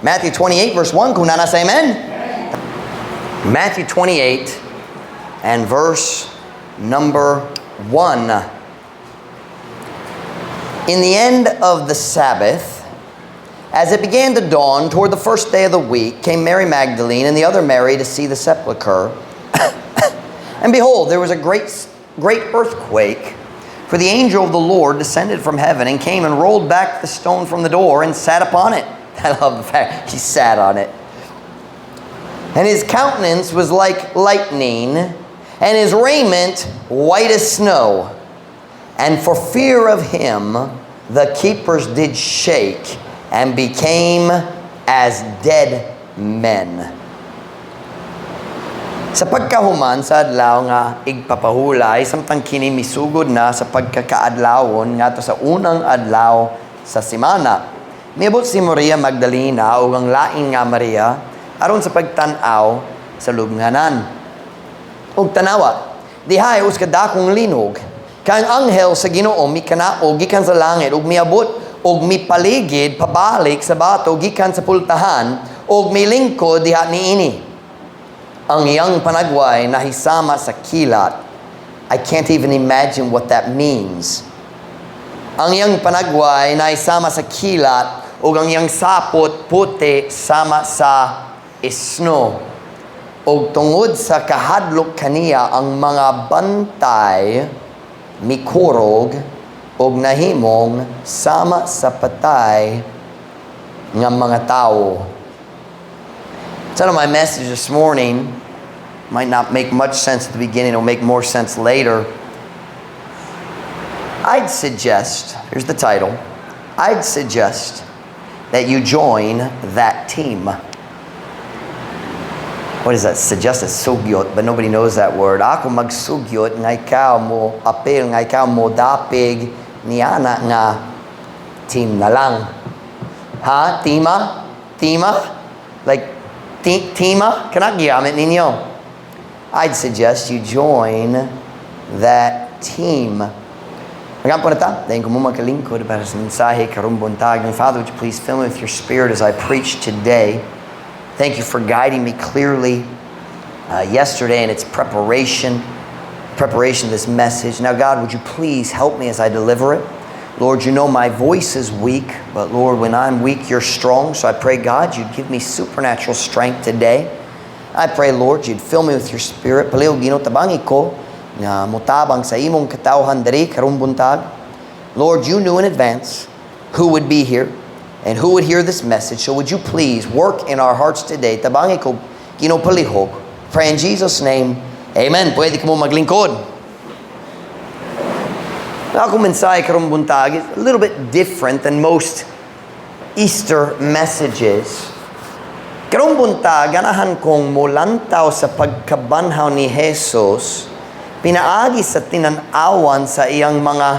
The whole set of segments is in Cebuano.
Matthew 28 verse 1, kung naa na, say amen. Matthew 28 and verse number 1. In the end of the Sabbath, as it began to dawn toward the first day of the week, came Mary Magdalene and the other Mary to see the sepulchre. And behold, there was a great, great earthquake, for the angel of the Lord descended from heaven and came and rolled back the stone from the door and sat upon it. I love the fact he sat on it. And his countenance was like lightning, and his raiment white as snow. And for fear of him, the keepers did shake and became as dead men. Sa pagkahuman sa adlaw nga igpapahulay, samtang kini misugod na sa pagkakaadlawon ngadto sa unang adlaw sa semana, miabot si Maria Magdalena ug ang lain nga Maria aron sa pagtan-aw sa lubnganan. Ug tanawa, dihay usa ka dakong linog, kay ang anghel sa Ginoo mikanaog gikan sa langit ug miabot ug mipaligid pabalik sa bato gikan sa pultahan ug milingkod diha niini. Ang iyang panagway nahisama sa kilat. I can't even imagine what that means. Ang iyang panagway nahisama sa kilat ug ang iyang sapot puti sama sa snow. Ug tungod sa kahadlok kaniya, ang mga bantay mikurog og nahimong sama sa patay nga mga tao. Title of my message this morning might not make much sense at the beginning, it'll make more sense later. I'd suggest, here's the title, "I'd suggest that you join that team." What is that? Suggest is sugyot, but nobody knows that word. Ako magsugyot nga ikaw mo apil, nga ikaw mo dapig niana nga team na lang. Ha? Tima? Tima? Like, tima? Kana gigamit ninyo. I'd suggest you join that team. Magampo na ta. Dayon ko mo magkalingkod para sa mensahe karong buntag. And Father, would you please fill me with your Spirit as I preach today? Thank you for guiding me clearly yesterday in its preparation of this message. Now, God, would you please help me as I deliver it? Lord, you know my voice is weak, but Lord, when I'm weak, you're strong. So I pray, God, you'd give me supernatural strength today. I pray, Lord, you'd fill me with your Spirit. Palihog, Ginoo, tabangi ko nga mutabang sa imong katawhan diri karong buntag. Lord, you knew in advance who would be here and who would hear this message. So would you please work in our hearts today? Tabangi ko, Ginoo, palihog. Pray in Jesus' name. Amen. Pwede kamo maglingkod. Ang akong mensahe karong buntag is a little bit different than most Easter messages. Karong buntag, ganahan kong mulantaw sa pagkabanhaw ni Jesus, pinaagi sa tinan-awan sa iyang mga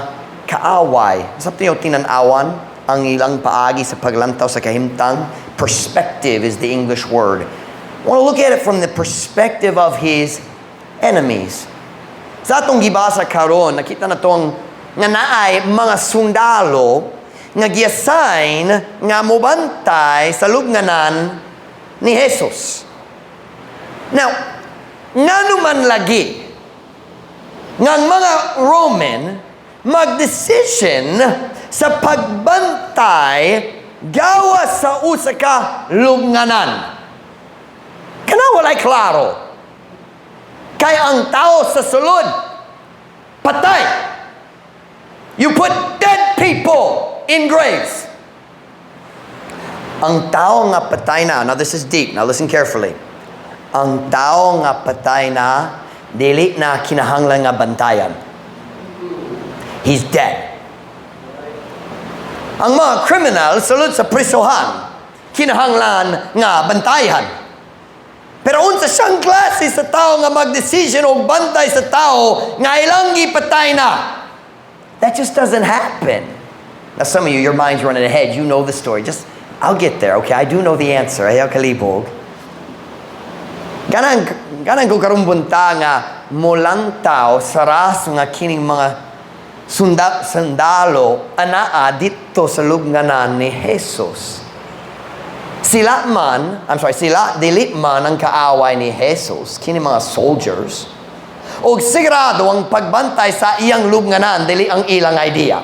kaaway. Sa niyo tinan-awan, ang ilang paagi sa paglantaw sa kahimtang. Perspective is the English word. I want to look at it from the perspective of his enemies. Sa atong gibasa karon, nakita natong nga naay mga sundalo nga gi-assign nga mobantay sa lubnganan ni Jesus. Now, ngano man lagi nga ang mga Roman mag-decision sa pagbantay gawas sa usa ka lubnganan? Kana walay klaro. Kay ang tao sa sulod, patay. You put dead people in graves. Ang tao nga patay na, now this is deep, now listen carefully. Ang tao nga patay na, dili na kinahanglan nga bantayan. He's dead. Ang mga criminal sulod sa prisohan, kinahanglan nga bantayan. Pero unsa siyang klase sa tao nga magdesisyon og bantay sa tao nga ilang gipatay na? That just doesn't happen. Now, some of you, your mind's running ahead. You know the story. Just, I'll get there, okay? I do know the answer. Ayaw kalibog. Ganahan ko karong buntag nga mulantaw sa rason nga kining mga sundalo anaa didto sa lubnganan ni Jesus. Sila man, I'm sorry, sila dili man ang kaaway ni Jesus, kini mga soldiers. Og sigurado ang pagbantay sa iyang lubnganan dili ang ilang idea.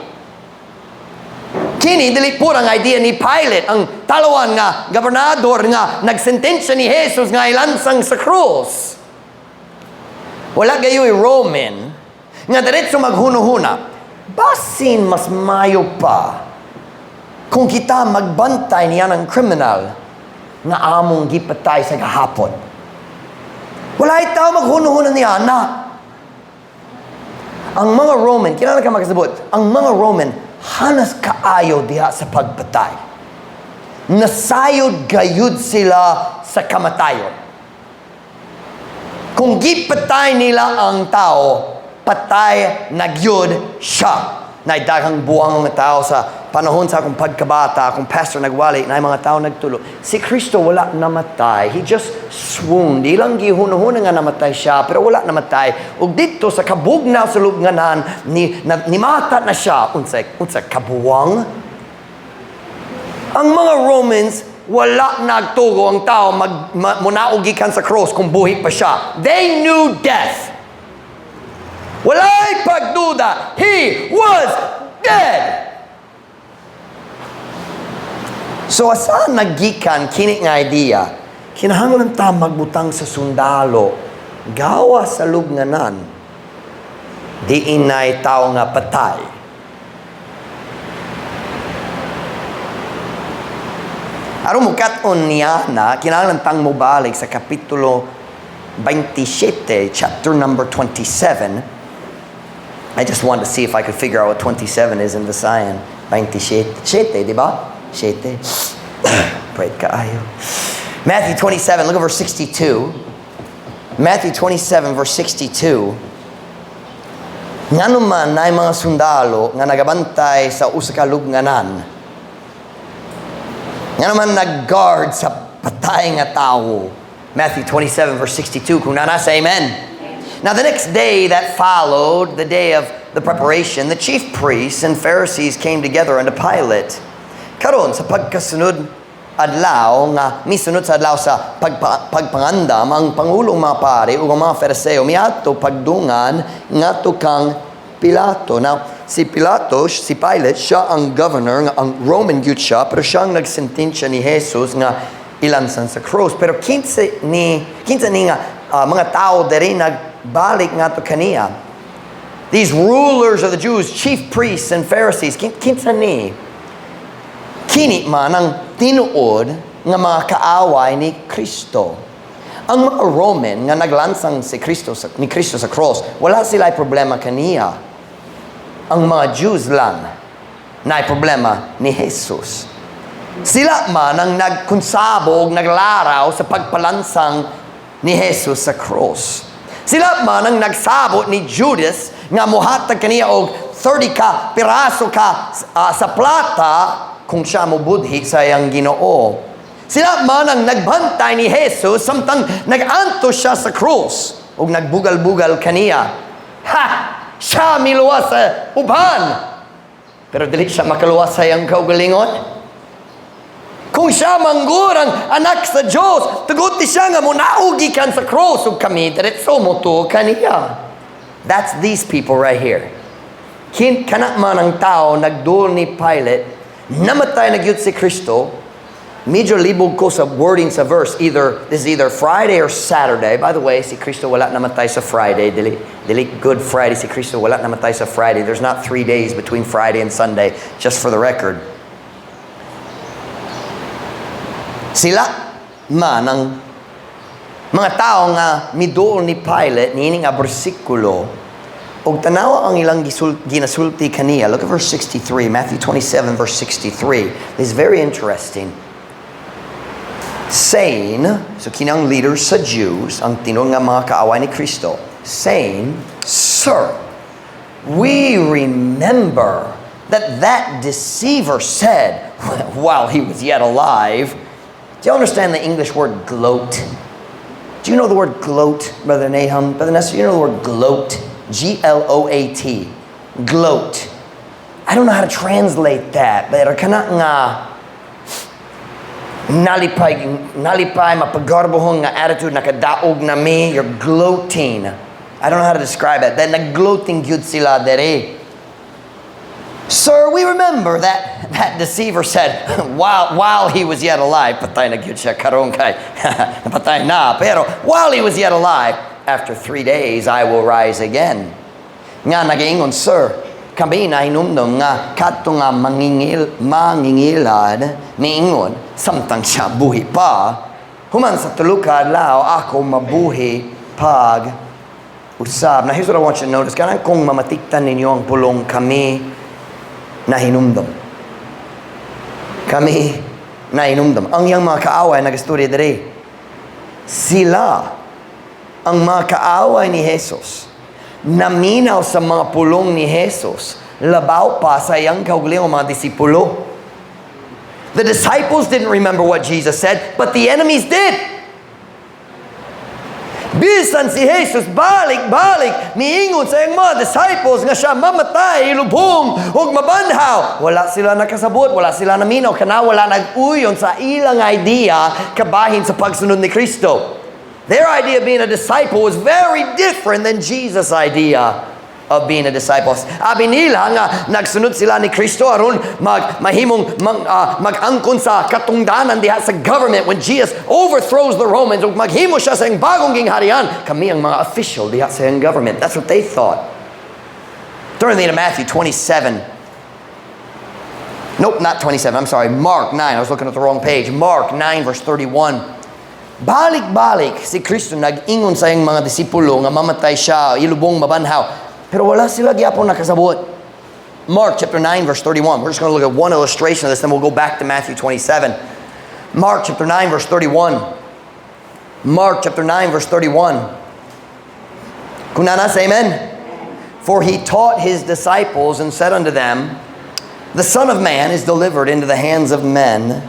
Kini dili pud ang idea ni Pilate, ang talawan nga gobernador nga nagsentensya ni Jesus nga ilansang sa krus. Wala gayoy Roman nga diretso maghunuhuna. Basin mas mayo pa kung kita magbantay niya ng kriminal nga among gipatay sa gahapon. Wala tao maghunuhuna niya na. Ang mga Roman, kinahanglan ka makasabot, ang mga Roman, hanas kaayo diha sa pagpatay. Nasayod gayud sila sa kamatayon. Kung gipatay nila ang tao, patay na gyud siya. Nay daghang buang mga tao sa panahon sa akong pagkabata, akong pastor nagwali, na mga tao nagtulo. Si Kristo wala namatay. He just swooned. Ilang gihunuhuna nga namatay siya, pero wala namatay. Ug dito sa kabugnaw sa lubnganan, ni, na, nimata na siya. Unsa kabuwang? Ang mga Romans, wala nagtugo ang tao munaog gikan sa cross kung buhi pa siya. They knew death. Walay pagduda. He was dead. So asa nagikan kini nga idea? Kinahanglan ta magbutang sa sundalo gawa sa lubnganan. Diin nay tao nga patay. Aron mukat-on niya na, kinahanglan tang mobalik sa Kapitulo 27, chapter number 27. I just wanted to see if I could figure out what 27 is in Visayan. 27, 7, di ba? 7. Pray kaayo. Matthew 27, look at verse 62. Matthew 27, verse 62. Ngano man naay mga sundalo nga nagabantay sa usa ka lubnganan. Ngano man nag-guard sa patay nga tawo. Matthew 27, verse 62. Kung naa na, say amen. Now the next day that followed, the day of the preparation, the chief priests and Pharisees came together unto Pilate. Karon sa pagkasunod adlaw nga misunod sa adlaw sa pagpangandam, ang pangulong mga pari ug ang mga Fariseo miadto pagdungan ngadto kang Pilato. Now, si Pilato, si Pilate, siya ang governor, nga ang Roman gyud siya, pero siya ang nagsentensya ni Jesus nga ilansan sa cross. Pero kinsa ni nga mga tao diri nagbalik ngadto kaniya? These rulers of the Jews, chief priests and Pharisees, kinsa ni? Kini man ang tinuod nga mga kaaway ni Kristo. Ang mga Roman nga naglansang ni Kristo sa cross, wala sila problema kaniya. Ang mga Jews lang na problema ni Jesus. Sila man ang nagkonsabog, naglaraw sa pagpalansang ni Jesus sa cross. Sila man ang nagsabot ni Judas nga muhatag kaniya og 30 ka piraso ka sa plata kung siya mobudhi sa iyang Ginoo. Sila man ang nagbantay ni Jesus samtang nag-antos siya sa cross ug nagbugal-bugal kaniya. Ha! Siya miluwas sa uban. Pero dili siya makaluwas sa iyang kaugalingon. Kung siya manggud ang anak sa Diyos, tuguti siya nga munaog gikan sa cross ug kami diretso motuo kaniya. That's these people right here. Kana man ang tao nagduol ni Pilate, namatay na gyud si Kristo. Medyo libog ko sa wording sa verse. Either, this is either Friday or Saturday. By the way, si Kristo wala namatay sa Friday. Dili, dili Good Friday. Si Kristo wala namatay sa Friday. There's not 3 days between Friday and Sunday, just for the record. Sila man ang mga tao nga miduol ni Pilate niini nga bersikulo ug tanawa ang ilang ginasulti kaniya. Look at verse 63, Matthew 27 verse 63. This is very interesting. Saying, so kinang leaders sa Jews, ang tinuod nga mga kaaway ni Kristo, saying, "Sir, we remember that that deceiver said while he was yet alive." Do you understand the English word "gloat"? Do you know the word "gloat", Brother Nahum? Brother Nestor, you know the word "gloat"? Gloat. Gloat. I don't know how to translate that, pero kana nga Nalipay, nalipay, mapagarbohon nga attitude, nakadaog na mi, you're gloating. I don't know how to describe it. Then nag-gloating gyud sila dere. "Sir, we remember that that deceiver said while he was yet alive," patay na gyud siya karon kay napatay na, pero while he was yet alive, "After 3 days I will rise again." Nga nagaingon, "Sir, kami nahinumdom nga kadto nga mangingilad niingon samtang siya buhi pa, 'Human sa tulo ka adlaw ako mabuhi pag usab.'" Now here's what I want you to notice. Kanang kung mamatiktan ninyo ang pulong "kami nahinumdom." "Kami nahinumdom." Ang iyang mga kaaway nagastorya diri. Sila ang mga kaaway ni Jesus naminaw sa mga pulong ni Jesus labaw pa sa iyang kaugalingong mga disipulo. The disciples didn't remember what Jesus said, but the enemies did. Bisan si Jesus balik-balik niingon sa iyang mga disciples nga siya mamatay, ilubong, ug mabanhaw. Wala sila nakasabot, wala sila naminaw, kana wala nag-uyon sa ilang idea kabahin sa pagsunod ni Kristo. Their idea of being a disciple was very different than Jesus' idea of being a disciple. Abi nila nga nagsunod sila ni Kristo aron mag mahimong mag-angkon sa katungdanan diha sa government when Jesus overthrows the Romans ug maghimo siya sa iyang bagong gingharian. Kami ang mga official diha sa iyang government. That's what they thought. Turn to Matthew 27. Nope, not 27. I'm sorry. Mark 9. I was looking at the wrong page. Mark 9 verse 31. Balik-balik si Kristo nag-ingon sa iyang mga disipulo nga mamatay siya, ilubong, mabanhaw. Pero wala sila gyapon nakasabot. Mark chapter 9 verse 31. We're just going to look at one illustration of this, then we'll go back to Matthew 27. Mark chapter 9 verse 31. Mark chapter 9 verse 31. Kung naa na, say amen. "For he taught his disciples and said unto them, 'The Son of Man is delivered into the hands of men,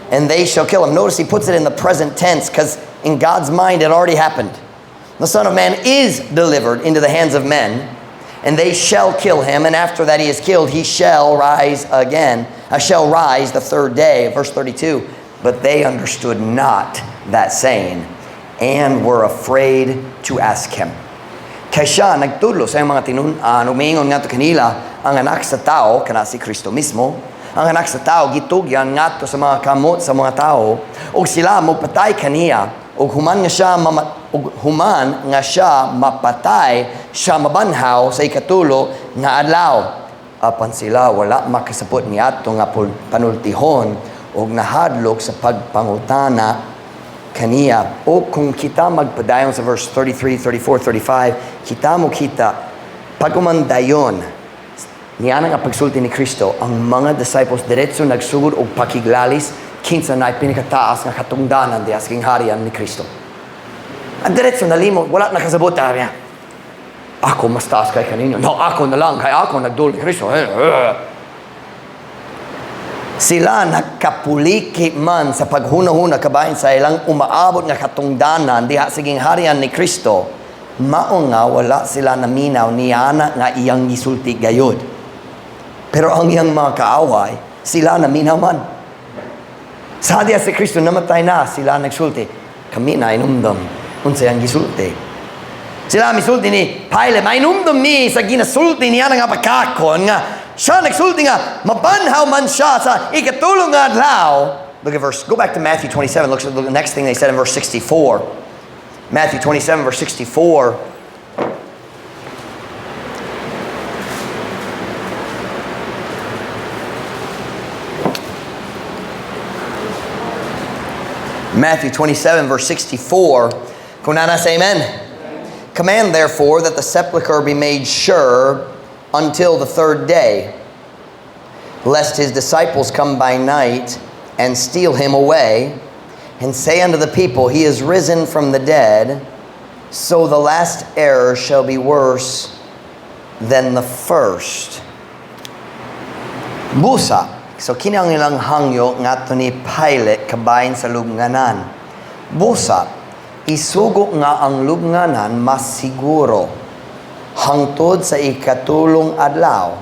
and they shall kill him.'" Notice he puts it in the present tense because in God's mind it already happened. "The Son of Man is delivered into the hands of men, and they shall kill him. And after that he is killed, he shall rise again. I shall rise the third day." Verse 32. "But they understood not that saying, and were afraid to ask him." Kay siya nagtudlo sa iyang mga tinun-an, umiingon ngadto kanila, "Ang Anak sa Tao," kana si Kristo mismo, "ang Anak sa Tao gitugyan ngadto sa mga kamot sa mga tao, ug sila mopatay kaniya, ug human nga siya mapatay, siya mabanhaw sa ikatulo nga adlaw." Apan sila wala makasabot niadto nga panultihon ug nahadlok sa pagpangutana kaniya. O kung kita magpadayon sa verse 33, 34, 35, kita mo kita, pag-umandayon, niya nga pagsulti ni Kristo, ang mga disciples diretso nagsugod og pakiglalis kinsa na pinakataas nga katungdanan diha sa gingharian ni Kristo. Ang diretso nalimot, wala nakasabot niya. "Ako mas taas kay kaninyo." "No, ako na lang, kay ako nagduol ni Kristo." Eh, eh. Sila nagkapuliki man sa paghuna-huna kabahin sa ilang umaabot nga katungdanan diha sa gingharian ni Kristo. Mao nga wala sila naminaw niana nga iyang gisulti gayod. Pero ang iyang mga kaaway, sila naminaw man. Sa diya si Kristo namatay na, sila nagsulti, "Kami nahinumdom unsa iyang gisulti." Sila misulti ni Pilate, "Mahinumdom mi sa ginasulti niya nga bakakon nga siya nagsulti nga mabanhaw man siya sa ikatulo nga adlaw." Look at verse, go back to Matthew 27. Look at the next thing they said in verse 64. Matthew 27, verse 64. Matthew 27, verse 64. Kung naa na, say amen. "Command therefore that the sepulchre be made sure until the third day, lest his disciples come by night and steal him away, and say unto the people, 'He is risen from the dead.' So the last error shall be worse than the first." Busa, so kini ang ilang hangyo ngadto ni Pilate kabahin sa lubnganan. "Busa, isugo nga ang lubnganan masiguro hangtod sa ikatulong adlaw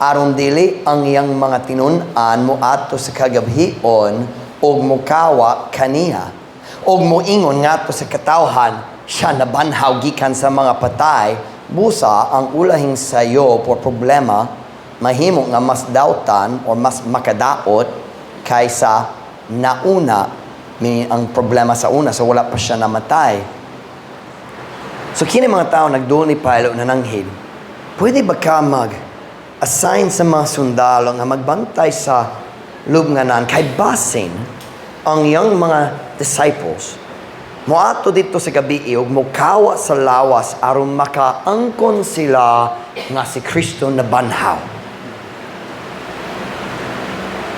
aron dili ang iyang mga tinun-an moadto sa kagabhion. Og mukawa kaniya og moingon ngadto sa katawhan, siya nabanhaw gikan sa mga patay. Busa ang ulahing sayop or problema mahimo nga mas dautan or mas makadaot kaysa nauna, meaning ang problema sa una, so wala pa siya namatay. So kini mga tao nagduol ni Pilate, nananghid, pwede ba ka mag assign sa mga sundalo nga magbantay sa lubnganan kay basin ang iyang mga disciples moadto didto sa gabi ug mokawa sa lawas aron makaangkon sila nga si Kristo nabanhaw?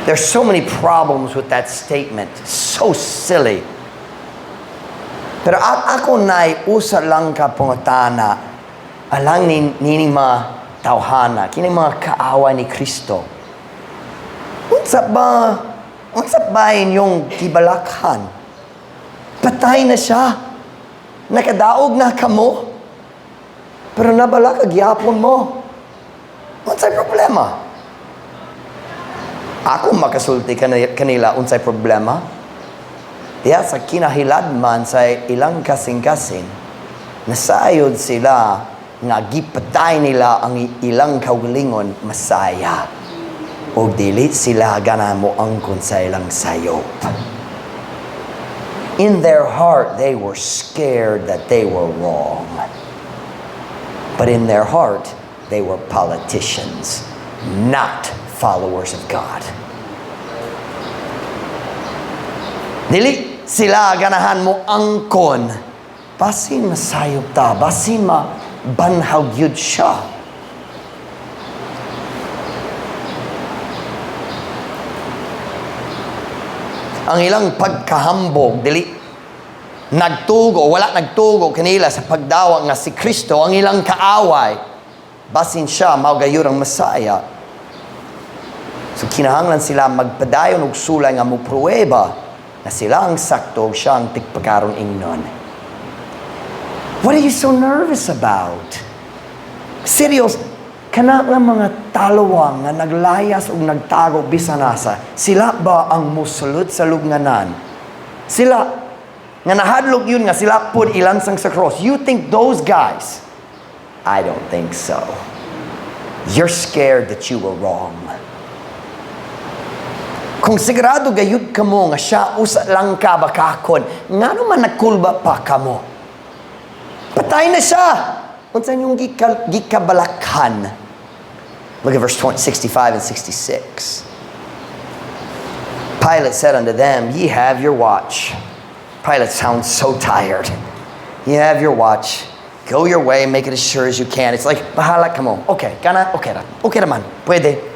There's so many problems with that statement. So silly. Pero ako na'y usa lang ka pangutana alang ni nining mga tawhana, kini mga kaaway ni Kristo. Unsa ba inyong gibalakhan? Patay na siya. Nakadaog na kamo. Pero nabalaka gyapon mo. Unsay problema? Ako makasulti kanila unsay problema. Diya sa kinahiladman sa ilang kasing-kasing, nasayod sila nga gipatay nila ang ilang kaugalingon Masaya. O dili sila gana mo angkon sa ilang sayop. In their heart, they were scared that they were wrong. But in their heart, they were politicians, not followers of God. Dili sila ganahan mo angkon. Basin masayop ta, basin mabanhaw gyud siya. Ang ilang pagkahambog, dili nagtugo, wala nagtugo kanila sa pagdawa nga si Kristo ang ilang kaaway. Basin siya mao gayud ang Masaya. So kinahanglan sila magpadayon og sulay nga mopruweba na sila ang sakto ug siya ang tigpakaron ingnon. What are you so nervous about? Serious, kana nga mga talawang nga naglayas ug nagtago bisan asa, sila ba ang mosulod sa lubnganan? Sila nga nahadlok yun nga sila pud ilansang sa cross. You think those guys? I don't think so. You're scared that you were wrong. Kung sigurado gayud kamo nga siya usa lang ka bakakon, ngano man nagkulba pa kamo? Patay na siya! Unsa inyong gikabalakhan? Look at verse 20, 65 and 66. Pilate said unto them, "Ye have your watch." Pilate sounds so tired. "You have your watch. Go your way, make it as sure as you can." It's like, bahala kamo. Okay, kana, okay ra. Okay naman. Pwede.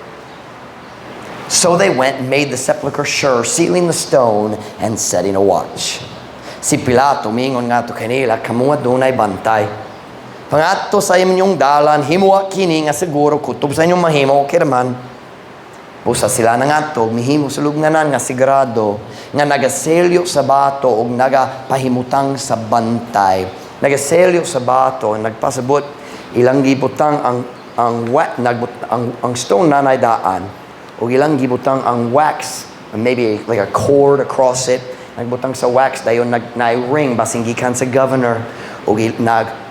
So they went and made the sepulchre sure, sealing the stone and setting a watch. Si Pilato mingon ngadto kanila, "Kamo adunay bantay. Pangadto sa inyong dalan, himoa kini nga siguro kutob sa inyong mahimo, okay raman." Busa sila nangadto, mihimo sa lubnganan nga sigurado, nga nagaselyo sa bato og nagapahimutang sa bantay. Nagaselyo sa bato, nagpasabot ilang gibutang ang wa, nagbut, ang stone na daan, og ilang gibutang ang wax, maybe like a cord across it, nagbutang sa wax, dayon nag na ring basin gikan sa governor, og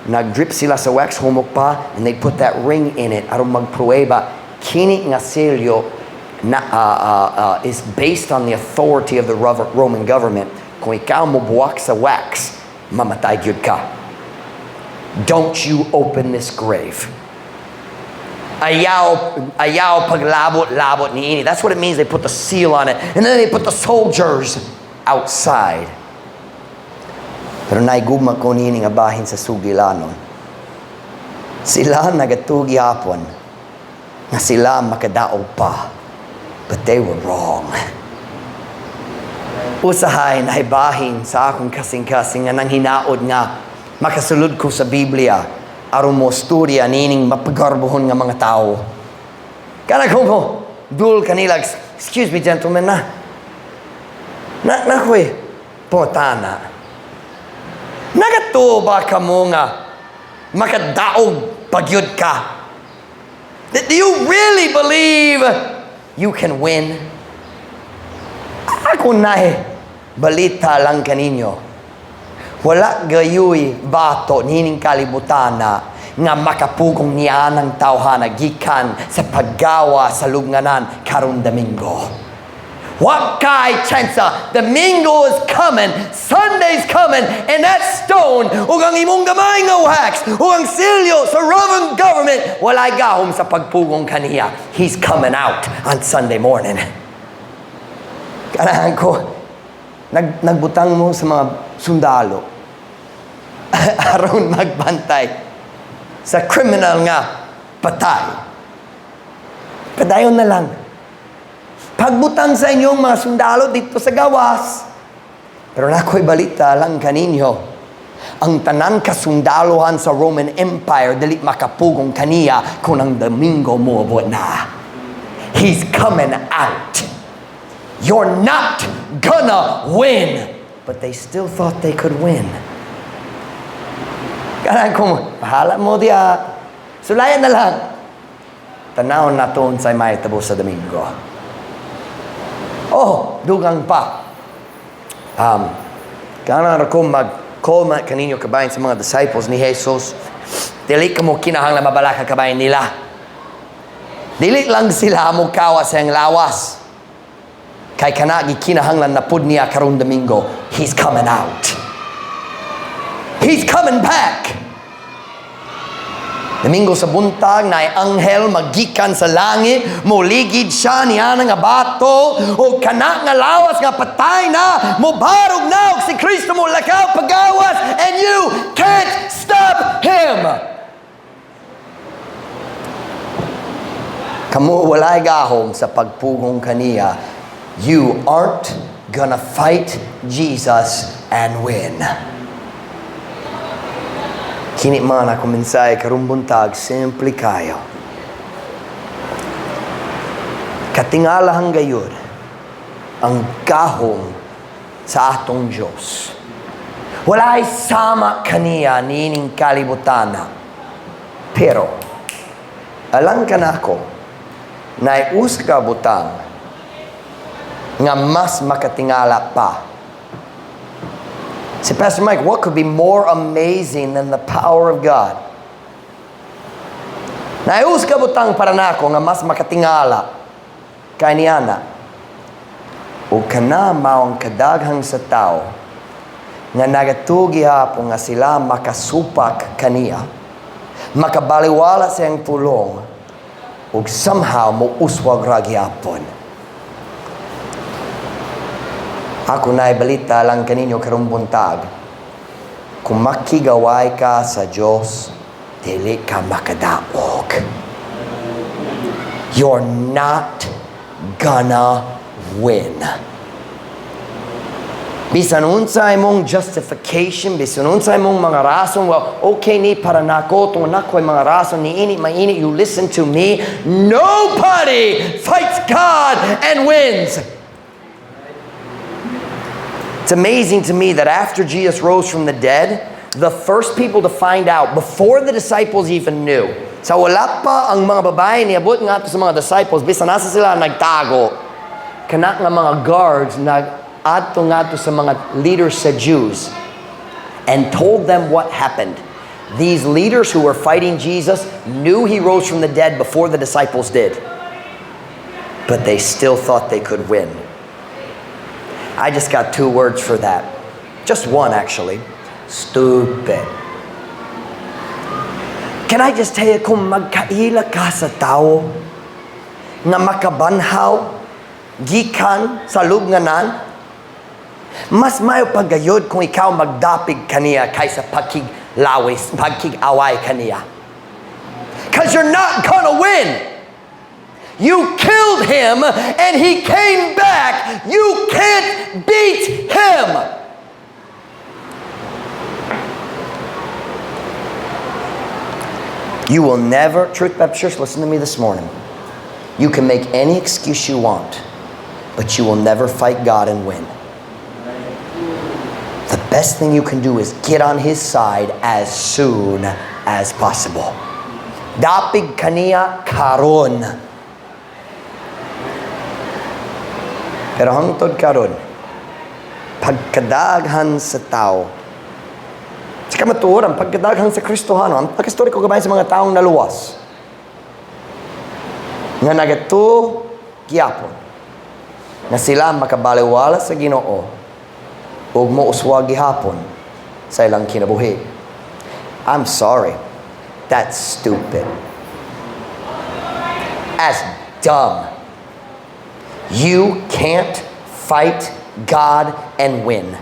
nag-drip sila sa wax, humok pa, and they put that ring in it aron magpruweba kini nga selyo na is based on the authority of the Roman government. Kung ikaw mo buwak sa wax, mamatay gyud ka. Don't you open this grave. Ayaw, ayaw paglabot-labot ni ini. That's what it means. They put the seal on it. And then they put the soldiers outside. Pero naigugma ko nini nga bahin sa sugilanon. Sila nagatuo gyapon nga sila makadaog pa. But they were wrong. Usahay nahibahin sa akong kasing-kasing nga nang hinaod nga makasulod ko sa Biblia aron mo storya nining mapagarbohon nga mga tao. Kana ko mo dul kanila, "Excuse me, gentlemen, na ko'y pangutana. Nagatuo ba kamo nga makadaog pa gyud ka? Do you really believe you can win?" Ako naay balita lang kaninyo. Wala gayoy bato niining kalibutana nga makapugong nianang tawhana gikan sa paggawa sa lubnganan karong Domingo. Wa kay tsansa? Domingo is coming, Sunday's coming, and that stone, ug ang imong gamay nga wax, ug ang silyo sa Roman government, walay gahom sa pagpugong kaniya. He's coming out on Sunday morning. Kanahan ko, nagbutang mo sa mga sundalo aron magbantay sa criminal nga patay. Padayon na lang. Pagbutang sa inyong mga sundalo dito sa gawas. Pero nako'y balita lang kaninyo. Ang tanan kasundalohan sa Roman Empire dili makapugong kaniya kung ang Domingo moabot na. He's coming out. You're not gonna win. But they still thought they could win. Kanang kung bahala mo diya, sulayan na lang. Tanawon nato unsay mahitabo sa Domingo. Oh, dugang pa. Ganahan ko mag-comment kaninyo kabahin sa mga disciples ni Jesus. Dili ka mo kinahanglan mabalaka kabahin nila. Dili lang sila mo kawa sa iyang lawas. Kay kana gikinahanglan na pud niya karong Domingo. He's coming out. He's coming back. Domingo sa buntag na anghel magikan sa langit, moligid siya niya nga bato, o kana nga lawas nga patay na, mobarog na, og si Kristo mo lakaw pagawas, and you can't stop him. Kamo walay gahom sa pagpugong kaniya. You aren't gonna fight Jesus and win. Kini man ako mensahe karong buntag, simple kayo. Katingalahan gayud ang gahom sa atong Diyos. Walay sama kaniya niining kalibutana. Pero, alang kanako, naay usa ka butang nga mas makatingala pa. Si Pastor Mike, what could be more amazing than the power of God? Naay usa ka butang para nako nga mas makatingala kay niana. O kana mao ang kadaghang sa tao nga nagatuo gihapon nga sila makasupak kaniya, makabaliwala sa iyang pulong, ug somehow mo uswag ra gihapon. Ako na'y balita lang kaninyo karong buntag. Kung makigaway ka sa Diyos, dili ka makadaog. You're not gonna win. Bisan unsa imong justification, bisan unsa imong mga rason, well, okay ni para nako, tungod nako ay mga rason, ni ini, mainit, you listen to me. Nobody fights God and wins. It's amazing to me that after Jesus rose from the dead, the first people to find out, before the disciples even knew, sa wala pa ang mga babae niabot nga sa mga disciples, bisan nasa sila nagtago, kana nga mga guards nag-adto ngadto sa mga leaders sa Jews and told them what happened. These leaders who were fighting Jesus knew he rose from the dead before the disciples did. But they still thought they could win. I just got two words for that. Just one, actually. Stupid. Can I just tell you, kung magkaila ka sa tao nga makabanhaw, gikan sa lubnganan, mas mayo pagayod kung ikaw magdapig kaniya kaysa pakiglawis, pagkig-away kaniya. 'Cause you're not gonna win. You killed him and he came back. You can't beat him. You will never, Truth Baptist Church, listen to me this morning. You can make any excuse you want, but you will never fight God and win. The best thing you can do is get on His side as soon as possible. Dapig kaniya karon. Pero hangtod karon, pagkadaghan sa tao, sa kamatuoran, pagkadaghan sa Kristohano, ang pagkastorya ko kabahin sa mga taong naluwas, nga nagatuo gyapon, na sila makabaliwala sa Ginoo ug mouswag gihapon sa ilang kinabuhi. I'm sorry. That's stupid. That's dumb. You can't fight God and win.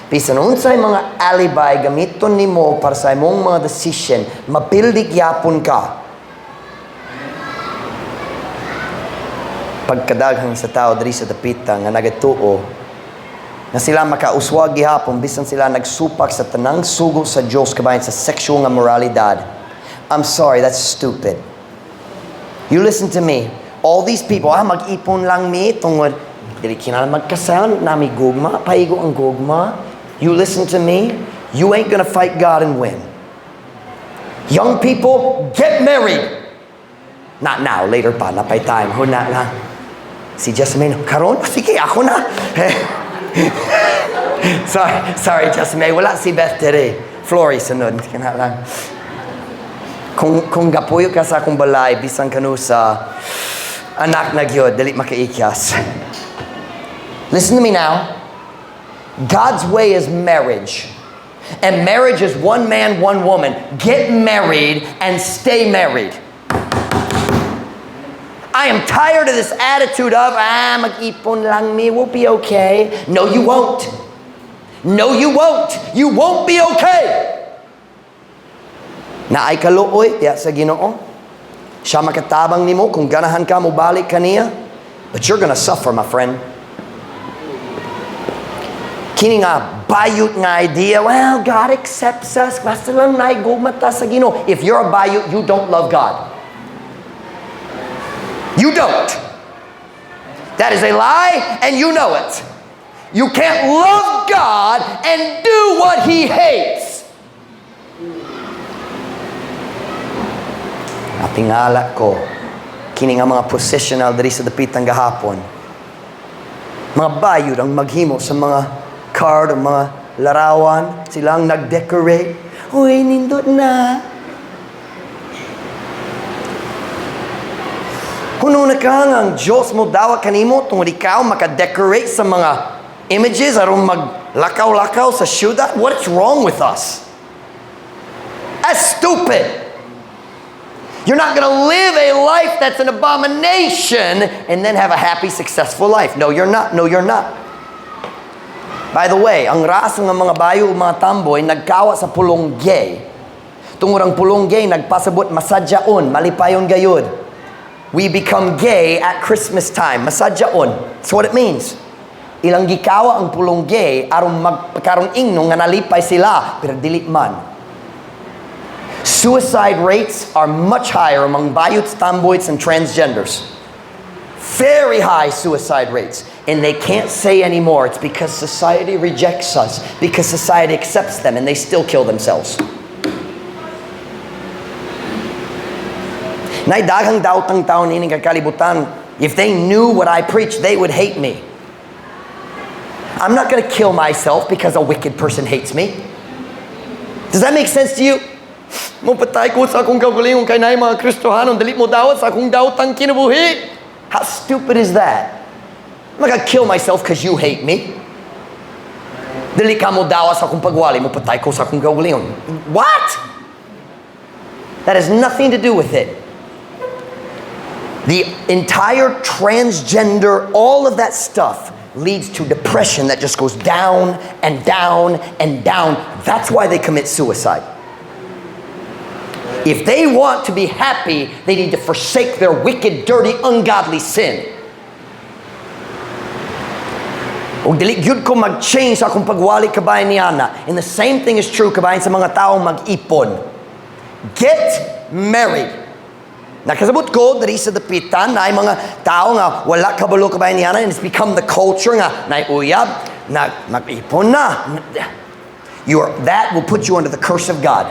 Bisan unsay mga alibi gamiton nimo para sa imong mga decision, mapildi gyapon ka. Pagkadaghang sa tao diri sa dapita nga nagatuo na sila makauswag gihapon bisan sila nagsupak sa tanang sugo sa Dios kabahin sa sexual nga moralidad. I'm sorry, that's stupid. You listen to me. All these people, mag-ipon lang mi tungod dili kinahanglan magkasal, nami gugma, paigo ang gugma. You listen to me, you ain't gonna fight God and win. Young people, get married. Not now, later pa, napay time. Huna lang. Si Jessamine, karon? Sige, ako na. Sorry, sorry, Jessamine. Wala si Beth today. Flory, sunod. Kana lang. Kung gapuyo ka sa akong balay, bisan kanusa, anak na gyud, dili makaikyas. Listen to me now. God's way is marriage. And marriage is one man, one woman. Get married and stay married. I am tired of this attitude of, "Mag-ipon lang mi, we'll be okay." No, you won't. No, you won't. You won't be okay. Naay kaluoy, diya sa Ginoo. Siya makatabang nimo kung ganahan ka mo balik kaniya. But you're gonna suffer, my friend. Kini nga bayot nga idea, "Well, God accepts us, basta lang naay gugma ta sa Ginoo." If you're a bayot, you don't love God. You don't. That is a lie, and you know it. You can't love God and do what He hates. Natingala ko, kini nga mga processional diri sa dapitan gahapon. Mga bayot ang maghimo sa mga card o mga larawan, silang nag-decorate. Uy, nindot na. Huno na ka nga ang Diyos mo dawat kanimo tungod ikaw makadecorate sa mga images aron maglakaw-lakaw sa syudad? What is wrong with us? That's stupid. You're not going to live a life that's an abomination and then have a happy, successful life. No, you're not. No, you're not. By the way, ang rason ng mga bayo o mga tamboy nagkawa sa pulong gay. Tungod ang pulong gay nagpasabot masadyaon, malipayon gayud. We become gay at Christmas time. Masadyaon. That's what it means. Ilang gikawa ang pulong gay aron magkaroon ingno nga nalipay sila, pero dili man. Suicide rates are much higher among bayots, tamboys, and transgenders. Very high suicide rates. And they can't say anymore. It's because society rejects us, because society accepts them, and they still kill themselves. Nay daghang daotang tao nining kakalibutan. If they knew what I preach, they would hate me. I'm not going to kill myself because a wicked person hates me. Does that make sense to you? Mupatay ko sa akong kaugalingon kay naay mga Kristohanon, dili mo dawat sa akong daotang kinabuhi. How stupid is that? I'm not going to kill myself because you hate me. Dili ka mo dawat sa akong pagwali, mupatay ko sa akong kaugalingon. What? That has nothing to do with it. The entire transgender, all of that stuff leads to depression that just goes down and down and down. That's why they commit suicide. If they want to be happy, they need to forsake their wicked, dirty, ungodly sin. Og dili gyud ko mag-change sa akong pagwali kabahin ni Ana. And the same thing is true kabahin sa mga taong mag-ipon. Get married. Nakasabot ko diri sa dapitan na mga tao nga wala kabalo kabahin ni Ana, and it's become the culture nga naay uyab na mag-ipon na. That will put you under the curse of God.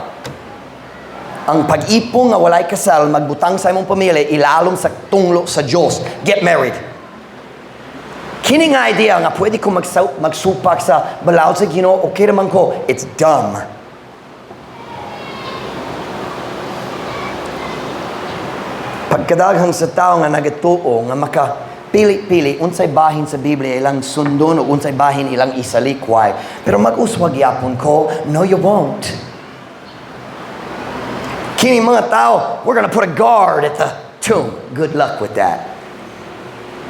Ang pag-ipon nga walay kasal, magbutang sa imong pamilya, ilalom sa tunglo sa Diyos. Get married. Kining idea nga pwede ko magsupak sa balaod sa Ginoo, okay naman ko, it's dumb. Pagkadaghang sa tao nga nagatuo nga maka pili-pili unsay bahin sa Biblia ilang sundon o unsay bahin ilang isalikway. Pero mag-uswag yapon ko, no, you won't. Kini mga tao, we're gonna put a guard at the tomb. Good luck with that.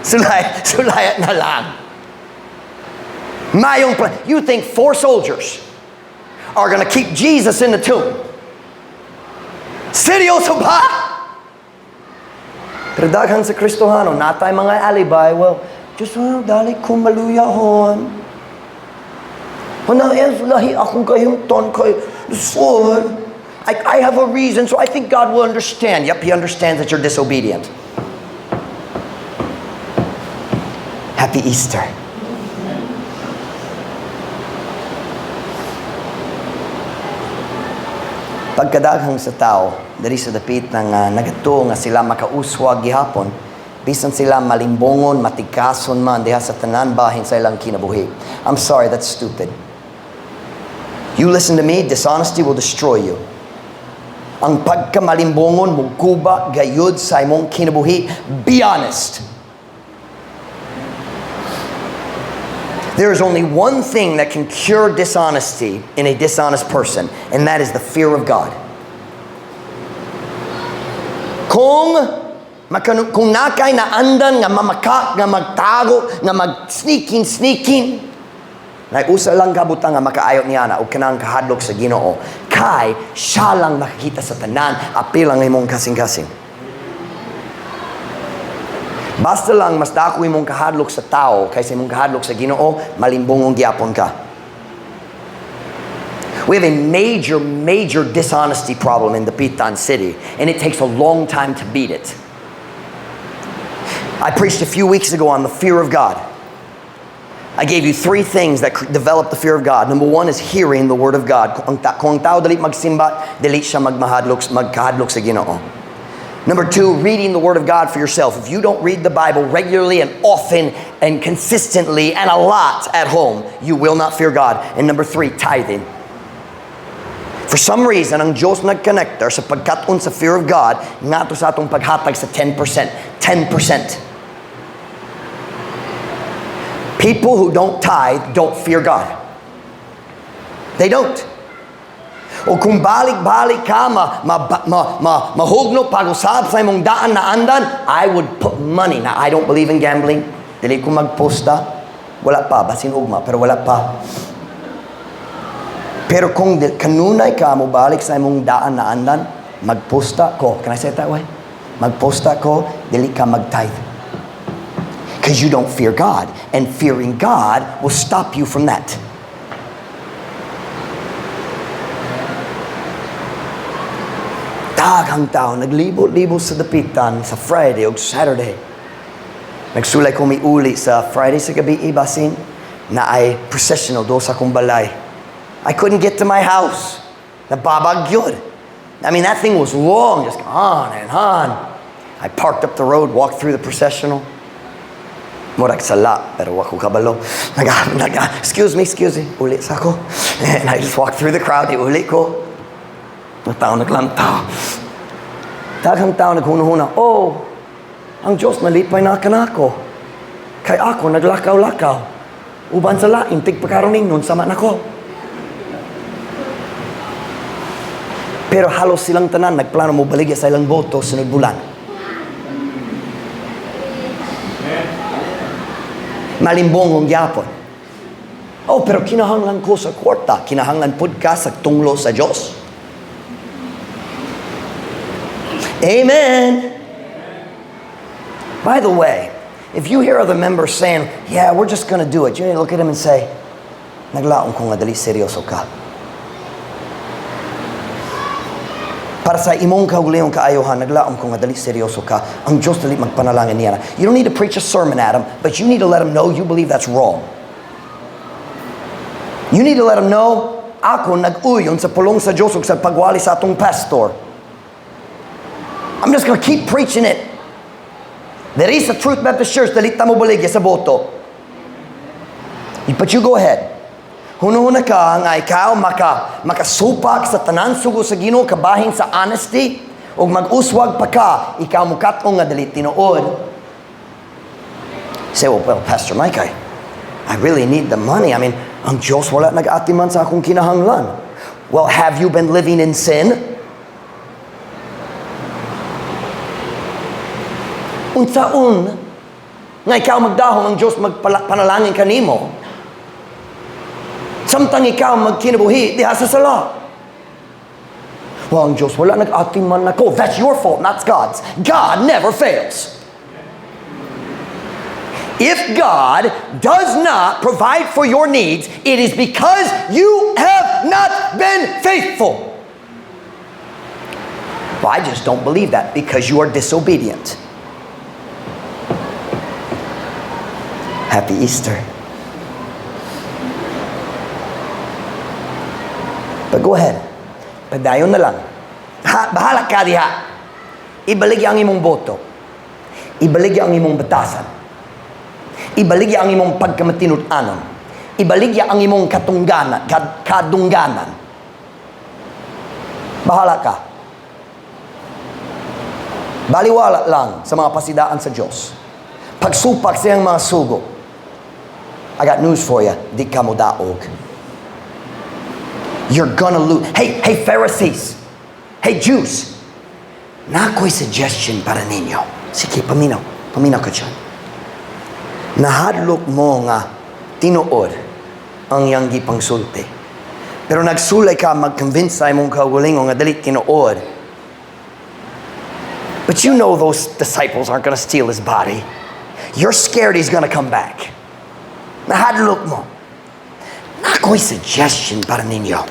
Sulay, sulayat na lang. Mayong you think four soldiers are gonna keep Jesus in the tomb? Seryoso ba? Pero daghan sa Kristohano, natay mga alibi, well, just dali ko maluyahon. Wala, yes, lahi akong kahimton kay Lord. I have a reason, so I think God will understand. Yep, He understands that you're disobedient. Happy Easter. Pagkadaghang sa tao, diri sa dapit ng nagatuo nga sila makauswag gihapon, bisan sila malimbongon, matikason man diha sa tanan bahin sa ilang kinabuhi. I'm sorry, that's stupid. You listen to me, dishonesty will destroy you. Ang pagkamalimbongon, muguba gayud sa imong kinabuhi. Be honest. There is only one thing that can cure dishonesty in a dishonest person, and that is the fear of God. Kung nakay na andan nga mamaka, nga magtago, nga mag-sneaking, sneaking, na usa lang kabutang nga makaayo niya na o kanang kahadlok sa Ginoo, kay siya lang makakita sa tanan, apil ang imong kasing-kasing. Basta lang mas dako imong kahadlok sa tao kaysa imong kahadlok sa Ginoo, malimbongong gyapon ka. We have a major, major dishonesty problem in the Dapitan City, and it takes a long time to beat it. I preached a few weeks ago on the fear of God. I gave you three things that develop the fear of God. Number one is hearing the Word of God. Kung ang tao dali magsimba, dali siya magkahadlok sa Ginoo. Number two, reading the Word of God for yourself. If you don't read the Bible regularly and often and consistently and a lot at home, you will not fear God. And number three, tithing. For some reason, ang Diyos nag-connector sa pagkat-on sa fear of God ngadto sa atong paghatag sa 10%. 10%. People who don't tithe don't fear God. They don't. O kung balik-balik ka, mahugno pag-usab sa imong daan na andan, I would put money. Now, I don't believe in gambling. Dili ko magposta. Wala pa, basin ugma, pero wala pa. Pero kung kanunay ka mo balik sa imong daan na andan, magposta ko. Can I say it that way? Magposta ko, dili ka mag-tithe. Because you don't fear God. And fearing God will stop you from that. Daghang tao, naglibot-libot sa dapitan sa Friday o Saturday. Nagsulay ko may uli sa Friday sa gabi, ibasin, na ay processional do sa akong balay. I couldn't get to my house. Nababag yun. I mean, that thing was long, just on and on. I parked up the road, walked through the processional. Murag sala, pero wa ko kabalo. Excuse me, excuse me. Uli sa ako. And I just walked through the crowd, di uli ko. Mga tao naglantaw. Daghang tao naghuna-huna, oh, ang Diyos nalipay na kanako. Kay ako naglakaw-lakaw. Uban sa lain, tigpakaroning nun, sama nako. Pero halos silang tanan, nagplano mo baligya sa ilang boto sunod bulan. Malimbongong gyapon. Oh, pero kinahanglan ko sa kwarta. Kinahanglan pud ka sa tunglo sa Diyos. Amen. By the way, if you hear other members saying, yeah, we're just going to do it, you need to look at them and say, naglaon ko nga dali seryoso ka. Para sa imong kaugalingong kaayohan, naglaon ko nga dali seryoso ka. Ang Diyos dali magpanalangin niya. You don't need to preach a sermon at them, but you need to let them know you believe that's wrong. You need to let them know, ako nag-uyon sa pulong sa Diyos ug sa pagwali sa atong pastor. I'm just going to keep preaching it. There is a Truth Baptist Church, dali ta mo baligya sa boto. But you go ahead. Hunahuna ka nga ikaw makasupak sa tanan sugo sa Ginoo kabahin sa honesty ug mag-uswag pa ka, ikaw mukat-on nga dili tinuod. Say, Well, Pastor Mike, I really need the money. I mean, ang Diyos wala nag-atiman sa akong kinahanglan." Well, have you been living in sin? Unsaon nga ikaw magdahom ang Diyos magpanalangin kanimo, samtang ikaw magkinabuhi diha sa sala? "Well, ang Diyos wala nag-atiman nako." That's your fault, not God's. God never fails. If God does not provide for your needs, it is because you have not been faithful. "Well, I just don't believe that." Because you are disobedient. Happy Easter. But go ahead. Padayon na lang. Ha, bahala ka diha. Ibaligya ang imong boto. Ibaligya ang imong batasan. Ibaligya ang imong pagkamatinud-anon. Ibaligya ang imong katungganan, kadungganan. Bahala ka. Baliwala lang sa mga pasidaan sa Diyos. Pagsupak sa iyang mga sugo. I got news for you. Di ka mo daog. You're gonna lose. Hey, hey, Pharisees. Hey, Jews. Naa ko'y suggestion para ninyo. Sige, paminaw. Paminaw ka dyan. Nahadlok mo nga tinuod ang iyang gipangsulti. Pero nagsulay ka mag-convince sa imong kaugalingon nga dili tinuod. But you know those disciples aren't gonna steal his body. You're scared he's gonna come back. Nahadlok mo. Naa ko'y suggestion para ninyo.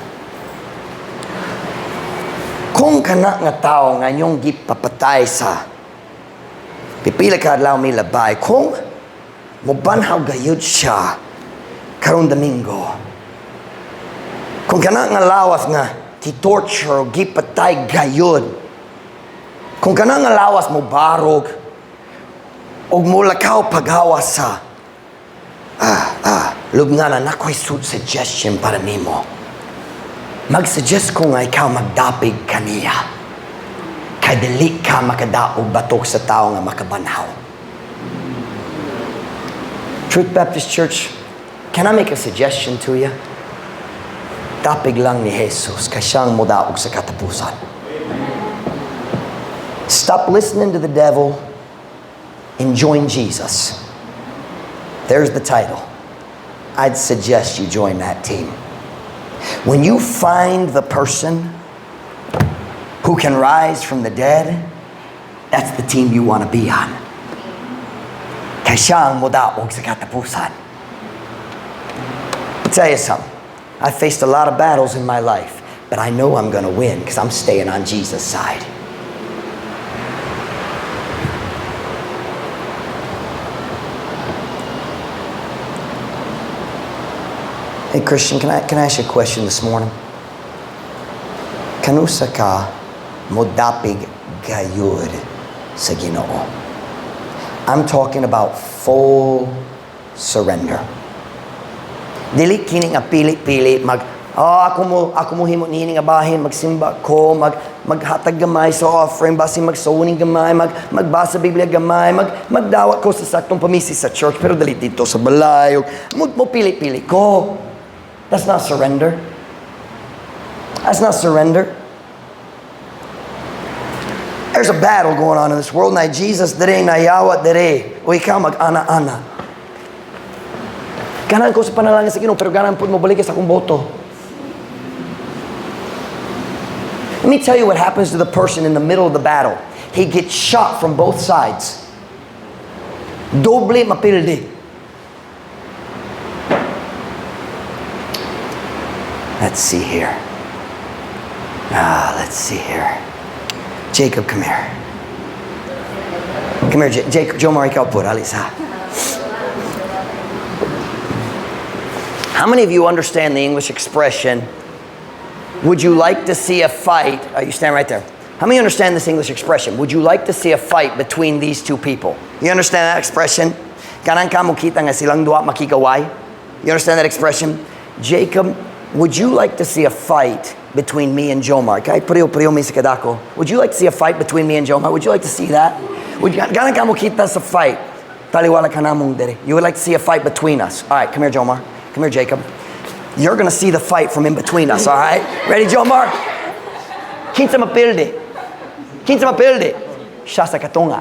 Kung kana nga tao nga inyong gipapatay sa pipila ka adlaw milabay, kung mobanhaw gayud siya karon Domingo, kung kana nga lawas nga gi-torture o gipatay gayud, kung kana nga lawas mo barog og mulakaw paghawas sa lubnganan, naa ko'y suggestion para nimo. Mag-suggest ko nga ikaw magdapig kaniya. Kay dili ka makadaog batok sa tao nga makabanhaw. Truth Baptist Church, can I make a suggestion to you? Dapig lang ni Jesus kay siyang modaog sa katapusan. Stop listening to the devil and join Jesus. There's the title. I'd suggest you join that team. When you find the person who can rise from the dead, that's the team you want to be on. Kay siya ang modaog sa katapusan. I'll tell you something. I faced a lot of battles in my life, but I know I'm going to win because I'm staying on Jesus' side. Hey, Christian, can I ask you a question this morning? Kanusa ka modapig gayud sa Ginoo? I'm talking about full surrender. Dili kini nga pili-pili mag oh, ako mo himo niini nga bahin, magsimba ko, maghatag gamay sa offering, basi magsuning gamay, magbasa Biblia gamay, magdawat ko sa saktong pamisi sa church pero dali dito sa balay mo pili-pili ko. That's not surrender. That's not surrender. There's a battle going on in this world. Na Jesus dire, na yawat dire. O ikaw mag-ana-ana. "Ganahan ko sa panalangin sa Ginoo, pero ganahan pud mo balik sa akong boto." Let me tell you what happens to the person in the middle of the battle. He gets shot from both sides. Doble mapildi. Let's see here. Ah, let's see here. Jacob, come here. Come here, Jacob. Jomar, ikaw po. Alisa. How many of you understand the English expression, "Would you like to see a fight?" You stand right there. How many understand this English expression? "Would you like to see a fight between these two people?" You understand that expression? Ganahan ka mokita nga silang duha makig-away? You understand that expression? Jacob, would you like to see a fight between me and Jomar? Kay pareho-pareho mi sa kadako. Would you like to see a fight between me and Jomar? Would you like to see that? Would you, ganahan ka mokita sa fight? Taliwala kanamong diri. You would like to see a fight between us. All right, come here, Jomar. Come here, Jacob. You're gonna see the fight from in between us, all right? Ready, Jomar? Kinsa mapildi? Kinsa mapildi? Siya sa katunga.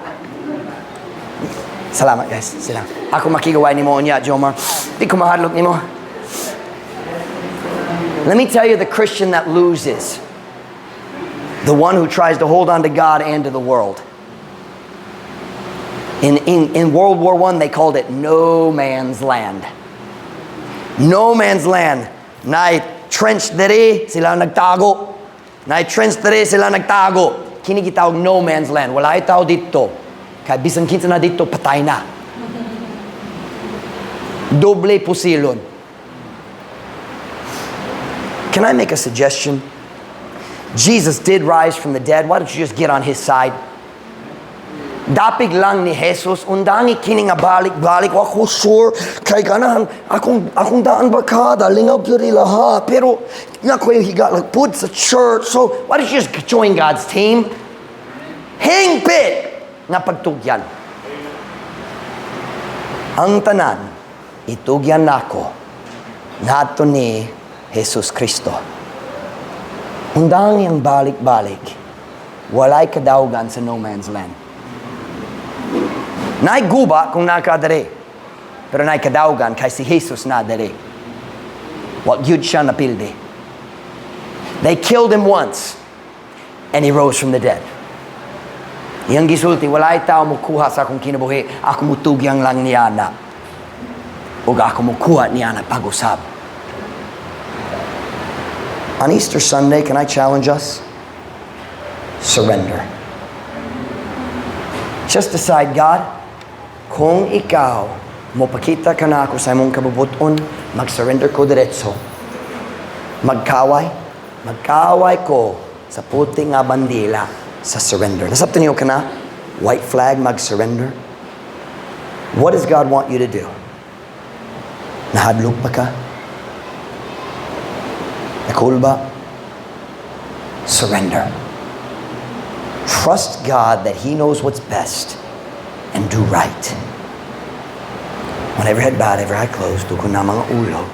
Salamat, guys. Sila. Ako makigaway nimo unya, Jomar. Di ko mahadlok nimo. Let me tell you the Christian that loses. The one who tries to hold on to God and to the world. In World War I, they called it no man's land. No man's land. Naay trench diri, sila nagtago. Naay trench diri, sila nagtago. Kini gitawag no man's land. Walay tao didto. Kay bisan kinsa na didto, patay na. Doble pusilon. Can I make a suggestion? Jesus did rise from the dead. Why don't you just get on his side? Dapig lang ni Jesus, undangi kini nga balik-balik, wa ko sure, kay ganahan, akong daan barkada, lingaw gyud ila pero nga ko higa like pud sa church, so why don't you just join God's team? Hingpit nga pagtugyan. Ang tanan, itugyan nako, ngadto ni Jesus Kristo. Undangi ang balik-balik, walay kadaugan sa no man's land. Naay guba kung naa ka diri. Pero naay kadaugan kay si Jesus naa diri. Wa gyud siya napildi. They killed him once and he rose from the dead. Iyang gisulti, walay tao mukuha sa akong kinabuhi, ako mutugyan lang niana. Ug ako mukuha niana pag-usab. On Easter Sunday, can I challenge us? Surrender. Just decide, "God, kung ikaw mopakita ka nako sa imong kabubut-on, mag-surrender ko diretso. Magkaway, magkaway ko sa puti nga bandila sa surrender." Nasabtan niyo kana? White flag, mag-surrender. What does God want you to do? Nahadlok pa ka? Nakulba? Surrender. Trust God that He knows what's best and do right. When every head bowed, every eye closed, duko na mga ulo.